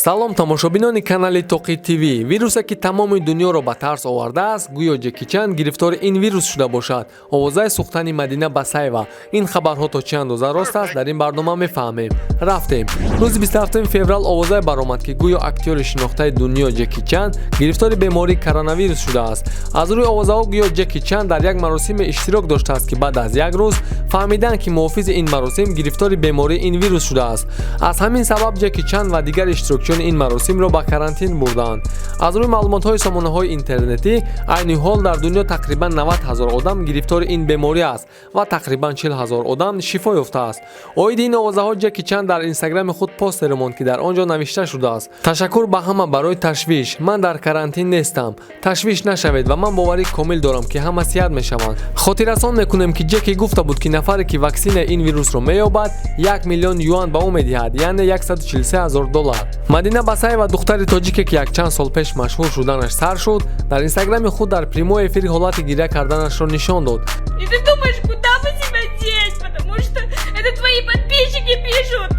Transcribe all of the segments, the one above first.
Салом, тамошобинони канали Тоқи ТВ. Вирусе, ки тамоми дунёро ба тарс овардааст, гӯё Ҷеки Чан гирифтори ин вирус шуда бошад. Овозаи сӯхтани Мадина Басаева. Ин хабарҳо то чӣ андоза рост аст, дар ин барнома мефаҳмем. Рафтем. Рӯзи 27 феврал овозае баромад, ки гӯё актёри шинохтаи дунё Ҷеки Чан гирифтори бемории коронавирус шудааст. Аз рӯи овозаҳо, гӯё Ҷеки Чан дар як маросиме иштирок доштааст, ки баъд аз як рӯз фаҳмиданд, ки муҳофизи ин маросим гирифтори бемории ин вирус шудааст. Аз ҳамин сабаб Ҷеки Чан ва дигар иштирокчиёни ин маросимро ба карантин бурданд. Аз рӯи маълумотҳои сомонаҳои интернетӣ, айни ҳол дар дунё тақрибан 90 ҳазор одам гирифтори ин беморӣ аст ва тақрибан 40 ҳазор одам шифо ёфтааст. Оиди ин овозаҳо Ҷеки Чан дар инстаграми худ постере монд, ки дар он ҷо навишта шудааст: «Ташаккур ба ҳама барои ташвиш. Ман дар карантин нестам, ташвиш нашавед ва ман боварӣ комил дорам, ки ҳама сиҳат мешаванд». Хотиррасон мекунем, ки Ҷеки гуфта буд, ки нафаре, ки ваксинаи ин вирусро меёбад, 1 миллион юан ба ӯ медиҳад, яъне 143 ҳазор доллар. Мадина Басаева, духтари тоҷике, ки якчанд сол пеш машҳур шуданаш сар шуд, дар инстаграми худ дар прямой эфири ҳолати гиря карданашро нишон дод. И ты думаешь, куда бы себя деть, потому что это твои подписчики пишут.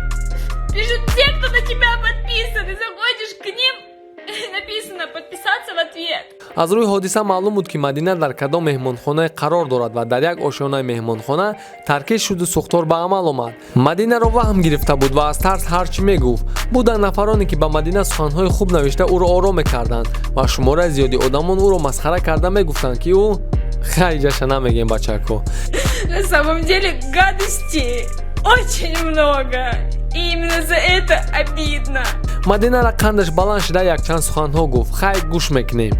Пишут те, кто на тебя подписан. И заходишь к ним, написано «подписаться в ответ». Аз рӯи ҳодиса маълум буд, ки Мадина дар кадом меҳмонхонае қарор дорад ва дар як ошёнаи меҳмонхона таркиш шуду сӯхтор ба амал омад. Мадинаро ваҳм гирифта буд ва аз тарс ҳар чӣ мегуфт. Буданд нафароне, ки ба Мадина суханҳои хуб навишта, ӯро ором мекарданд ва шумораи зиёди одамон ӯро масхара карда мегуфтанд, ки ӯ хайҷаша намегем, бачако. На самом деле гадостей очень много. И именно за это обидно. Мадинара қандаш баланд шуда, якчанд суханҳо гуфт. Хай, гӯш мекунем.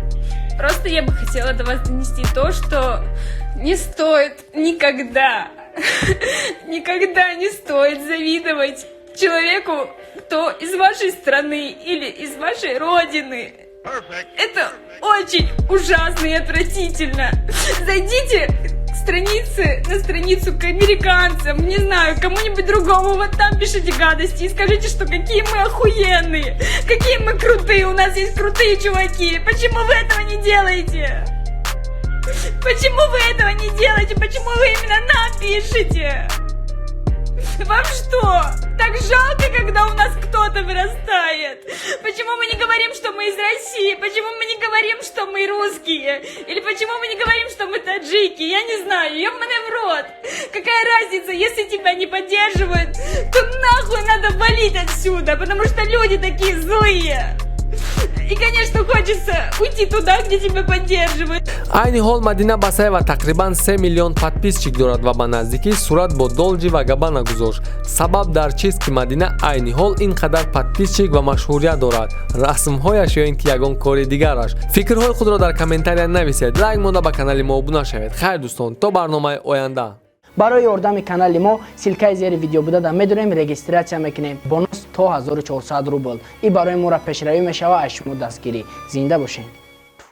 Просто я бы хотела до вас донести то, что не стоит никогда, никогда не стоит завидовать человеку, кто из вашей страны или из вашей родины. Это очень ужасно и отвратительно. Зайдите к странице, на страницу к американцам, не знаю, кому-нибудь другому, вот там пишите гадости и скажите, что какие мы охуенные, какие мы крутые, у нас есть крутые чуваки. Почему вы этого не делаете? Почему вы этого не делаете? Почему вы именно нам пишете? Вам что, так жалко, когда у нас кто-то вырастает? Почему мы не говорим, что мы из России? Почему мы не говорим, что мы русские? Или почему мы не говорим, что мы таджики? Я не знаю, ёбаный в рот. Какая разница, если тебя не поддерживают, то нахуй надо валить отсюда, потому что люди такие злые. И, конечно, хочется уйти туда, где тебя поддерживают. Айни ҳол Мадина Басаева тақрибан 3 миллион подписчик дорад ва ба наздикӣ сурат бо Долҷи ва Габана гузошт. Сабаб дар чист, ки Мадина айни ҳол ин қадар подписчик ва машҳурият дорад? Расмҳояш ё ин ки ягон кори дигараш? Фикрҳои худро дар комментария нависед, лайк монда, ба канали мо обуна шавед. Хайр, дӯстон, то барномаи оянда. Барои ёрдами канали мо ссылка и зери видео буда медонем, регистрация мекунем, бонус то 1400 рубл. И барои моро пешравӣ мешава. Аз шумо дастгирӣ. Зинда бошед.